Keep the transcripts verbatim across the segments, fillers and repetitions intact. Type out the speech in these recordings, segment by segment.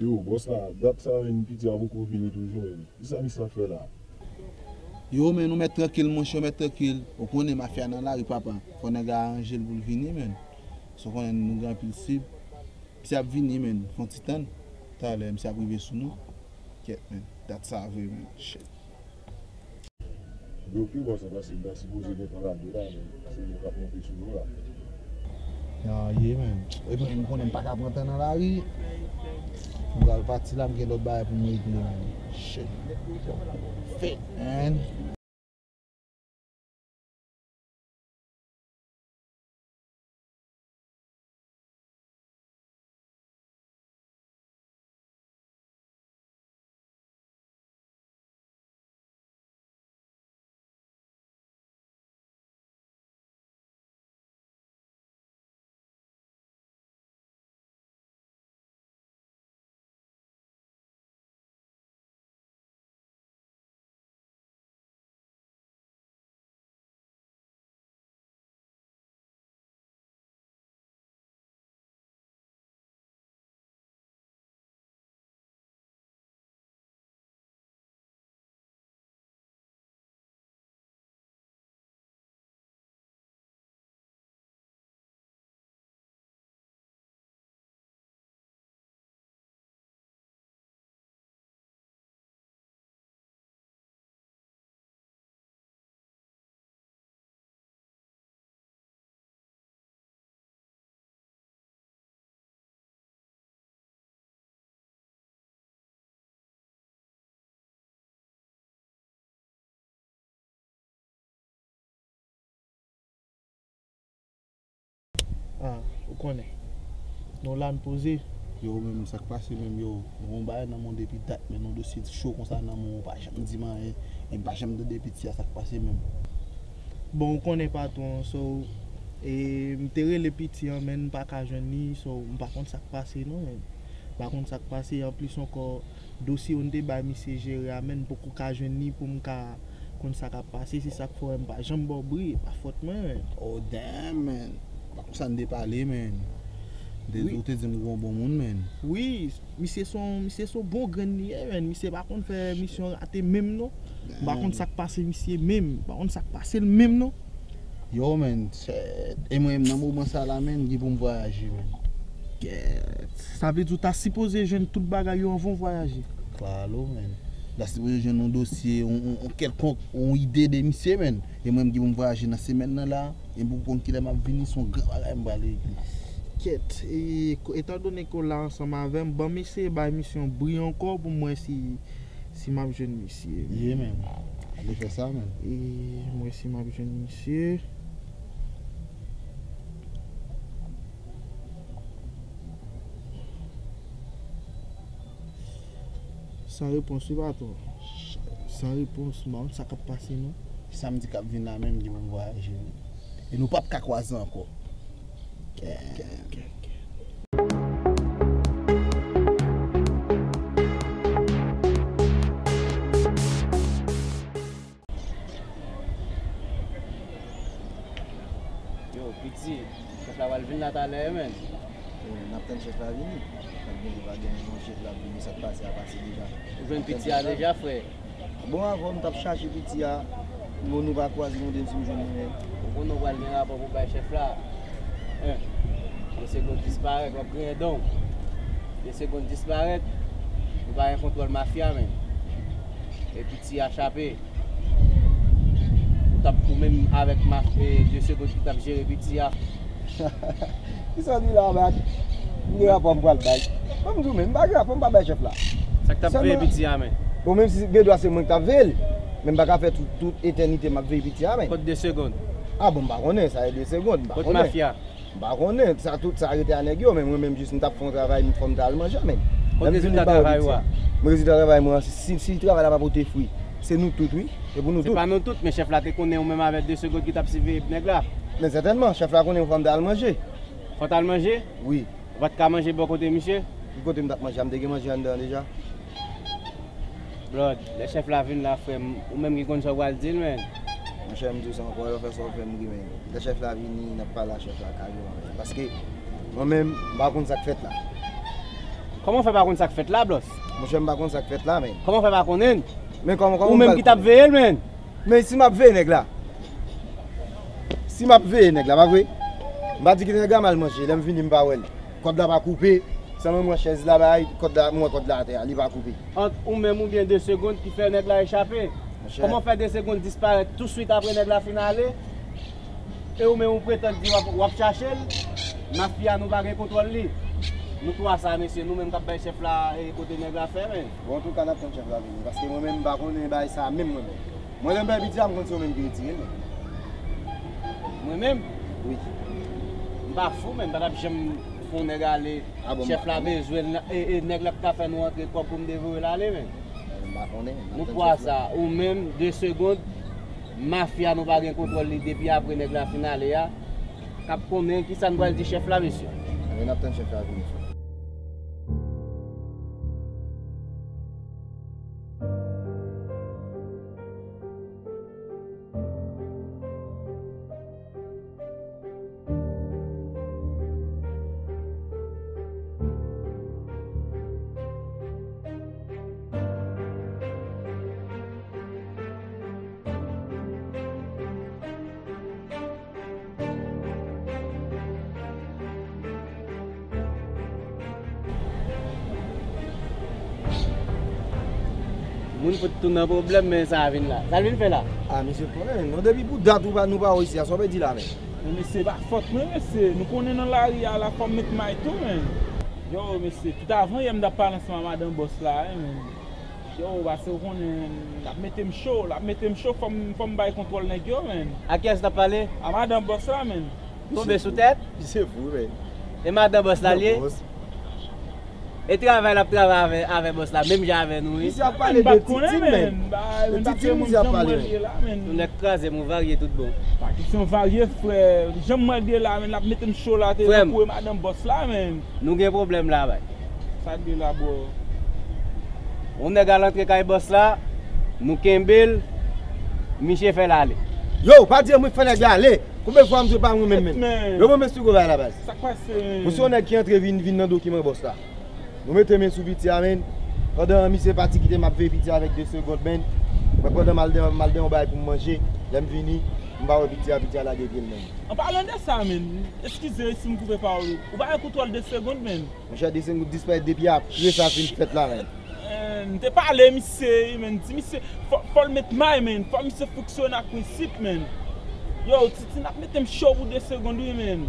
Yo, bòs la, dat sa menm piti a poko vini toujou menm. Kisa misye ap fè la? Yo, men nou mèt trankil, monchè, mèt trankil. Ou konnen mafya nan lari, papa. Fò nèg la aranje l pou l vini, men. Se w konnen nou gen anpil sib. Misye ap vini, men. Fè yon ti tann. Talè, misye ap rive sou nou. Kèt, men. Dat sa vre, men. Shit. Yo, pi bon, se paske m ta sipoze gentan lage la, men se yo k ap monte sou nou la. Ya, ye, men. Epi, m konnen m pa ka pran tan nan lari. M pral pati la, m gen lòt bagay pou m regle, men. Shit. Fake, man. Ah, ou konnen. Nou la n poze. Yo, ou menm, sa k pase menm, yo? Mwen, yon bagay nan men w depi dat, men yon dosye cho konsa nan men w, ou pa janm di m anyen, e m pa janm tande piti a, sa k pase menm? Bon, ou konnen patwon, so, e m te rele piti an, men m pa ka jwenn li, so, m pa konn sa k pase non, men. M pa konn sa k pase, anplis ankò, dosye yo n te bay misye jere a, men m poko ka jwenn li pou m ka konn sa k ap pase, se sa k fè w wè m pa janm ba w bri, e pa fòt mwen, men. Oh, damn, man. Pa konsa n te pale, man. Ou te, wi, ou te di m ou yon bon moun, man. Wi, misye se yon, misye se yon bon grenn li ye, man. Misye pa konn fè misyon rate menm, non. M pa konn sa k pase misye menm. M pa konn sa k pase l menm, non. Yo, man, shit. E mwen menm, nan moman sa la, man, m gen pou m vwayaje, man. Kèt. Sa vle di ou ta sipoze jwenn tout bagay yo anvan w vwayaje? Klalo, man. Ou ta sipoze jwenn yon dosye, yon, yon, yon kèlkonk, yon ide de misye, man. E mwen, m gen pou m vwayaje nan semèn nan la. E pou konn kilè m ap vini, se yon gran bagay m pral regle. Kèt. E, ko-, etandone ke w la ansanm avè m, ban m eseye bay misye yon bri ankò pou m wè si, si m ap jwenn misye. Ye, man. Ale fè sa, man. E m wè si m ap jwenn misye. San repons, wi, patwon. San repons, m pa konn sa k ap pase, non. Samdi k ap vin la menm, gen pou m vwayaje, wi. E nou p ap ka kwaze ankò. Kèt, kèt, kèt, kèt. Yo, piti, chèf la pral vin la talè, man. E, n ap tann chèf la vini. Pa gen, pa gen yon chèf la vini, sa k pase a pase deja. Ou jwenn piti a deja, frè? Bon, avan m t ap chache piti a, bon, nou pa kwaze, nou te di m jwenn li, men. Ou konnen w pral gen rapò pou bay chèf la. Hein. De segonn disparèt, w ap griyen dan w. De segonn disparèt, ou pa gen kontwòl mafya, men. E piti a chape. Ou t ap, ou menm avèk ma-, e, de segonn ki t ap jere piti a. Kisa w di la, Bak? M gen rapò m pral bay. Ban m di w, men, m pa gen rapò, m pa bay chèf la. Sa k t ap veye piti a, men? Bon, menm si gen dwa se mwen ki t ap veye l, men m pa ka fè tout, tout etènite m ap veye piti a, men. Kot de segonn? Ah bon, m pa konnen, sa e de segonn, m pa konnen. Kot mafya? M pa konnen, sa tout sa rete a nèg yo, men mwen menm jis m t ap fè yon travay, m fò m t al manje, men. Kot rezilta travay ou a? Men rezilta travay mwen an, si, si, si travay la pa pote fwi, se nou tout, wi. Se pou nou tout. Se pa nou tout, men chèf la te konnen ou menm avèk de segonn ki t ap siveye nèg la. Men sètènman, chèf la konnen fò m t al manje. Fò w t al manje? Wi. Ou pa t ka manje bò kote misye? Ki kote m t ap manje a? M te gen manje anndan an deja. Blòd, lè chèf la vin la, frè m, ou menm ki konn sa w pral di l, men. Monchè, m di w sa ankò, yo fè sa w fè m ri, men. Lè chèf la vini, n ap pale a chèf la kareman, men. Paske, mwen menm, m pa konn sa k fèt la. Kòman w fè pa konn sa k fèt la, bòs? Monchè, m pa konn sa k fèt la, men. Kòman w fè pa konnen? Men kòman, kòman Ou menm ki t ap veye l, men. Men si m ap veye nèg la, si m ap veye nèg la, pa vre? M pa di ki nèg la mal manje, lè m vini m pa wè l. Kòd la pa koupe, sèlman m wè chèz la bay, kòd la, m wè kòd la atè a, li pa koupe. Ant ou menm oubyen de segonn ki fè nèg la echape? Monchè. Kòman fè de segonn disparèt touswit apre nèg la fin ale? E ou menm ou pretann di w ap, w ap chache l? Mafya nou pa gen kontwòl li. Nou twa sa, mesye, nou menm k ap bay chèf la, e, kote nèg la fè, men. Bon, antouka, n ap tann chèf la vini, paske mwen menm, m pa konnen bagay sa menm, mwen menm. Mwen, lè m bay piti a, m konn se yo menm ki retire l, men. Mwen menm? Wi. M pa fou, men m pa t ap janm fè yon nèg ale. Ah bon, chèf la bezwen l, e, e nèg la k ka fè nou antre kòb pou m devoye l ale, men. M pa konnen, m ap tann chèf la. Nou twa sa, ou menm, de segonn, mafya nou pa gen kontwòl li depi apre nèg la fin ale a, k ap konnen kisa n pral di chèf la, mesye. Anben, n ap tann chèf la vini, frè. Moun fout tou nan pwoblèm, men sa a vin la. Sa l vin fè la? Ah, mesye, konnen, non, depi pou dat ou pa, nou pa wè isi a, sa w vle di la, men? Men mesye, pa fòt mwen, mesye. Nou konnen nan lari a la, fò m met may tou, men. Yo, mesye, tout avan yè m t ap pale ansanm a madanm bòs la, wi, men. Yo, pase ou konnen, l ap mete m cho, l ap mete m cho, fò m, fò m bay kontwòl nèg yo, men. A kiyès l t ap pale? A madanm bòs la, men. Tonbe sou tèt? Misye fou, men. E madanm bòs la l ye? Bòs. E travay l ap travay avè, avè bòs la, menm jan avè nou, wi. Misye ap pale de Titi, men. De Titi misye ap pale, men. Yon nèg kraze m, ou varye tout bon. Pa kesyon varye, frè. Jan m wè l ye la, men, l ap mete m cho la, te nan kou e madanm bòs la, men. Nou gen pwoblèm la, bay. Sa k gen la, bro? Yon nèg al antre kay bòs la, nou kenbe l, misye fè l ale. Yo, pa di mwen fè nèg la ale. Konbyen fwa m di w pa mwen menm, men? Yo, mwen, men, si gwo bagay la, baz. Sa k pase, men? Mwen se yon nèg ki antre vin, vin nan dokiman bòs la. Nou mete men sou piti a, men. Pandan misye pati kite m ap veye piti a avèk de segonn, men. Mwen pandan m al de, m al de yon bagay pou m manje, lè m vini, m pa wè piti a, piti a lage pye l, men. An palan de sa, men, eskize si m koupe pawòl ou. Ou pa gen kontwòl de segonn, men. Monchè, de segonn disparèt depi apre sa fin fèt la, men. Eh, m te pale misye, men, di misye, fò, fò l met may, men, fò misye fonksyone ak prensip, men. Yo, Titi, n ap mete m cho pou de segonn, wi, men.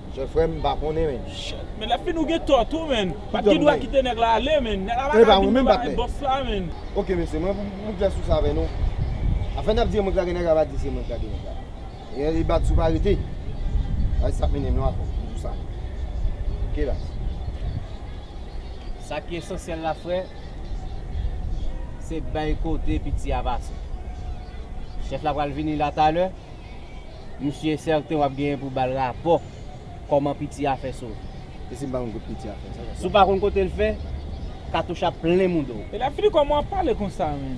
Monchè, frè m, m pa konnen, men. Shit, men lè fini ou gen tò tou, men. Pa t gen dwa kite nèg la ale, men. Nèg la pa ka vin nan bagay bòs la, men. Ok, mesye, mwen, pou, pou m klè sou sa avè nou. Afè n ap di mwen k lage nèg la, pa di se mwen k lage nèg la. E, e bat sou pa rete. Ay, sa k mennen m nan akò, pou sa. Ok, baz. Sa ki esansyèl la, frè, se bay kote piti a pase. Chèf la pral vini la talè. Misye sèten w ap genyen pou ba l rapò kòman piti a fè sove. E si m pa konn kote piti a fè, sa k ap fèt? Si w pa konn kote l fè, katouch ap plen mouda w. E lè fini kòman w ap pale konsa, men?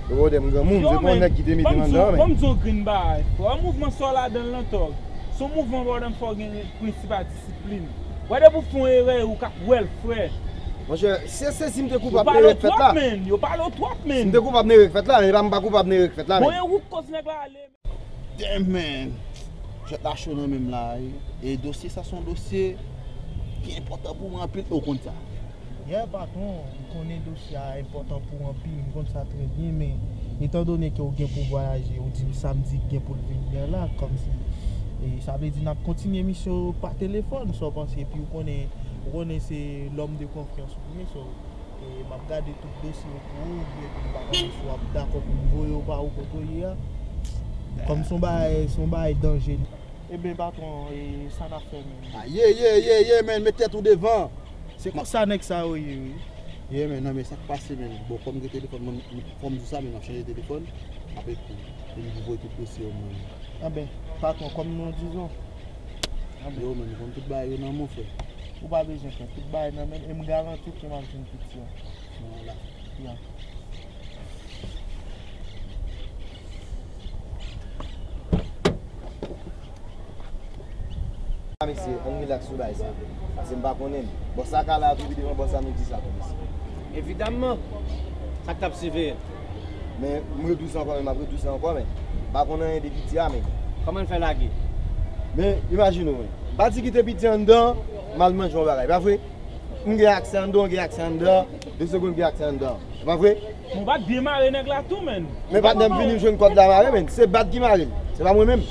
Yo, brother, m granmoun, se pa yon nèg ki te mete m anndan, men. Ban m di w yon grenn bagay, frè. Mouvman sa w ladan l lan, tòg. Se yon mouvman, brother, m fè w gen prensip ak disiplin. Wè depi w fè yon erè, ou ka wè l, frè. Monchè, se, se si m te koupab, erè k fèt la. Yo pale w twòp, men. Yo pale w twòp, men. Si m te koupab, erè k fèt la, men pa m pa koupab, erè k fèt la, men. Bon, e ou k koz nèg la ale. Damn, man. Jwèt la cho nan men m la, wi. E dosye sa se yon dosye ki enpòtan pou mwen anpil, e w konn sa. Yeah, patwon, m konnen dosye a enpòtan pou w anpil, m konn sa trè byen, men etandone ke w gen pou vwayaje, ou di m samdi gen pou l vin byen la, kòmsi, e, sa vle di n ap kontinye misyon pa telefòn, sa w panse, epi w konnen, ou konnen se lòm de konfyans ou ye, so, e, m ap gade tout dosye yo pou ou, oubyen tou m pa konnen si w ap dakò pou m voye w pa ou kote w ye a. Kòm se yon bagay, se yon bagay danje. Eben, patwon, e, sa n ap fè menm? Ah, yeah, yeah, yeah, yeah, man, met tèt ou devan. Se konsa nèg sa yo ye, wi. Yeah, man, non, men sa k pase, man. Bon, kòm gen telefòn, mwen, fò m di sa, men m ap chanje telefòn. M ap ekri. Epi pou voye tout dosye yo, man. Anben, patwon, kòm nou dizon. Anben. Yo, man, nou konn tout bagay yo nan men w, frè. Ou pa bezwen fè tout bagay nan men m, e m garanti w ke m ap jwenn piti a. Bon, la. Yeah. Mesye, ann rilaks sou bagay sa. Paske m pa konnen. Bòs la ka la, tou devan bòs la, nou di sa pou mesye. Evidamman, sa k t ap siveye. Men, m redouse ankò, men m ap redouse ankò, men. M pa konn anyen de piti a, men. Kòman l fè lage? Men, imajine w, men. Pati kite piti anndan, m al manje yon bagay, pa vre? M gen aksè anndan, w gen aksè anndan, de segonn gen aksè anndan. Se pa vre? Bon, bat byen mare nèg la tou, menn. Men patnè m vini, m jwenn kòd la mare, menn. Se bat ki mare m. Se pa mwen menm.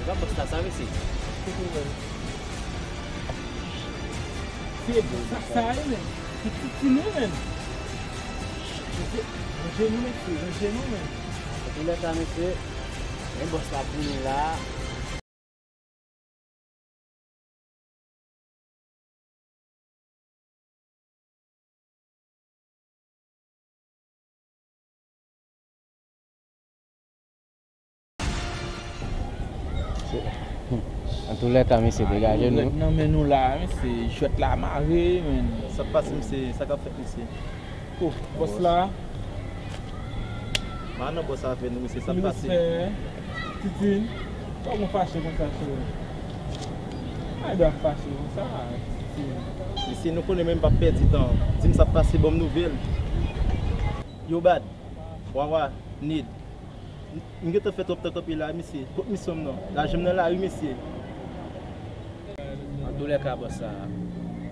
Sa bòs la sa, mesye. Se bòs la sa, wi, men. Se Titine, wi, men. Mesye, ranje nou, mesye, ranje nou, men. Antoulèka, mesye, men bòs la tounen la. Antoulèka, mesye, degaje nou. Nan men nou la, mesye, jwèt la mare, men. Sa k pase, mesye? Sa k ap fèt, mesye? Oh, bòs la. Pa nan bòs avè nou, mesye, sa k pase? Titine, kòman w fache konsa, cheri? Ay, dwa fache konsa, Titine. Mesye, nou konnen menm pa pèdi tan. Di m sa k pase, ban m nouvèl. Yo, Bad, Wawa, Ned. M gentan fè twòp tan kanpe la, mesye. Kot misyon m nan? Lajan m nan lari, mesye. Antoulèka, bòs sa,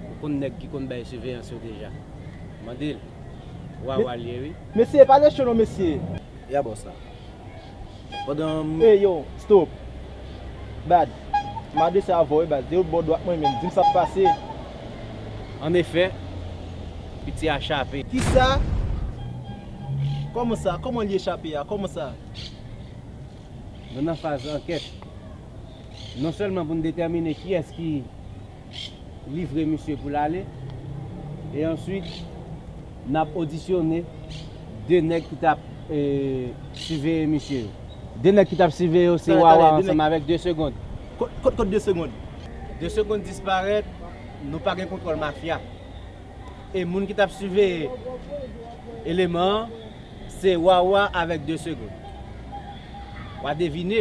ou konn nèg ki konn bay siveyans yo deja. Mande l. Wawa l ye, wi. Mesye, pa lèche non, mesye. Ya bòs la. Pandan m- Ey, yo, stop. Bad. M adrese avè w, wi, Bad. Se yo bò dwat mwen menm. Di m sa k pase. Annefè, piti a chape. Kisa? Kòman sa? Kòman li chape a? Kòman sa? Nou nan faz ankèt. Non sèlman pou n detèmine kiyès ki livre misye pou l ale, e answit, n ap odisyone de nèg ki t ap, e, siveye misye yo. De nèg ki t ap siveye yo, se Wawa ansanm avèk De Segonn. Kot, kot, kot De Segonn? De Segonn disparèt, nou pa gen kontwòl mafya. E moun ki t ap siveye eleman an, se Wawa avèk De Segonn. W a devine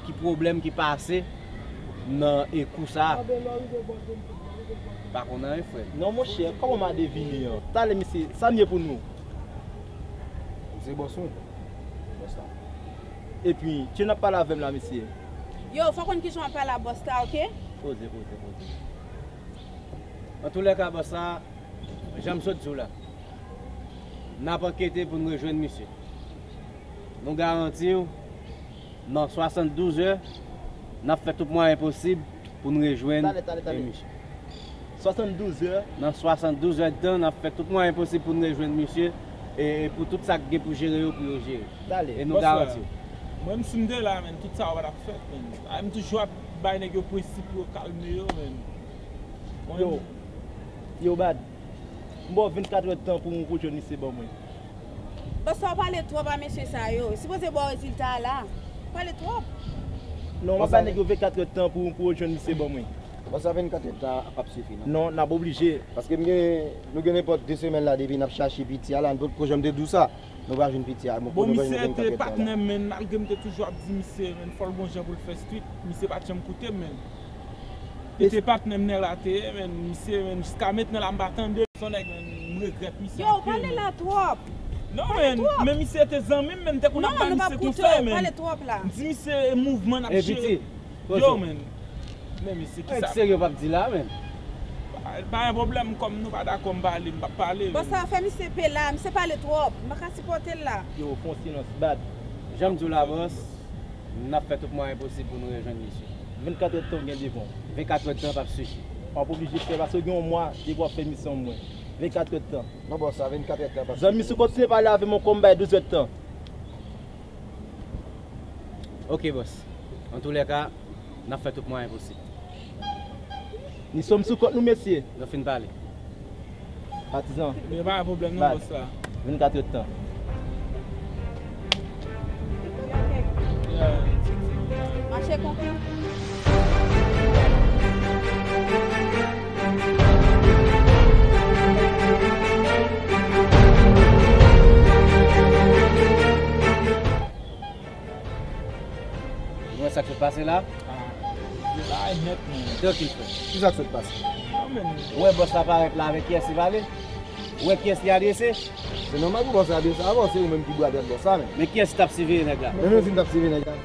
ki pwoblèm ki pase nan, e, kou sa a. Pa konn anyen, frè. Non, monchè, kòman m a devine an? Talè, mesye, sa m ye pou nou? Ou se bòs mwen. Bòs la. Epi, tchè n ap pale avè m la, mesye. Yo, fò w konn kijan w ap pale a bòs la, oke? Poze, poze, poze. Antoulèka, bòs la, jan m sot di w la, n ap ankete pou n rejwenn misye. Nou garanti w, nan swasanndouz è, n ap fè tout mwayen posib pou n rejwenn, talè, talè, talè, misye. Swasanndouz è? Nan swasanndouz èdtan, n ap fè tout mwayen posib pou n rejwenn misye e, e pou tout sa k gen pou jere yo, pou yo jere. Talè. E nou garanti w. Mwen menm si m te la, menn, tout sa yo pa t ap fèt, menn. A, m toujou ap bay nèg yo prensip pou yo kalme yo, menn. Mwen Yo, yo bad. M ba w vennkat èdtan pou, pou w jwenn misye ban mwen. Bòs la, w pale twòp a mesye sa yo. Sipoze ba w rezilta a la. Ou pale twòp. Non, m ap bay nèg yo vennkat èdtan pou, pou yo jwenn misye ban mwen. Bòs la, vennkat èdtan p ap sifi non. Non, n ap oblije. Paske m gen, nou gen nenpòt de semèn la depi n ap chache piti a la, nou potko janm te di w sa. Nou pa jwenn piti a, mwen konnen pa jwenn vennkat èdtan. Bon, misye te patnè m, menn, malgre m te toujou ap di misye, menn, fò l gon jan pou l fè street, misye pa t janm koute m, menn. Li te patnè m nèg la te ye, menn, misye, menn, jiska mentnan la m pa tande l. Se yon nèg, menn, m regrèt misye. Yo, ou pale la twòp. Non, menn, men misye te zanmi m, menn, m te konn ap bay misye konsèy, menn. M di misye mouvman n ap jere. Yo, menn. Men mesye, kisa. Nèg serye w p ap di la, menn. Pa gen pwoblèm, kòm nou pa dakò m pale, m p ap pale. Bòs sa fè misye pe la, misye pale twòp, m pa ka sipòte l la. Yo, fè yon silans bad. Jan m di w la, bòs, n ap fè tout mwayen posib pou nou rejwenn misye. Vennkat èdtan w gen devan w. Vennkat èdtan p ap sifi. W ap oblije fè, paske w gen yon mwa depi w ap fè misyon mwen. Vennkat èdtan. Non, bòs, sa vennkat èdtan p ap sifi. Zanmi, si w kontinye pale avè m ankò, m bay douz èdtan. Ok bòs. Antoulèka, n ap fè tout mwayen posib. Ni sòm sou kont nou mesye. Nou fin pale. Patizan. Men pa gen pwoblèm non bòs la. Vennkat èdtan. Mache konki. Ou wè sa k sot pase la? Bagay nèt menm. Trankil frè. Kisa k sot pase? Ou wè bòs la parèt la avèk kiyès li pale? Ou wè kiyès li adrese? Se nòmal pou bòs la adrese avè w, se ou menm ki bradè bòs la menm. Men kiyès ki t ap siveye nèg la? Men nou di m t ap siveye nèg la.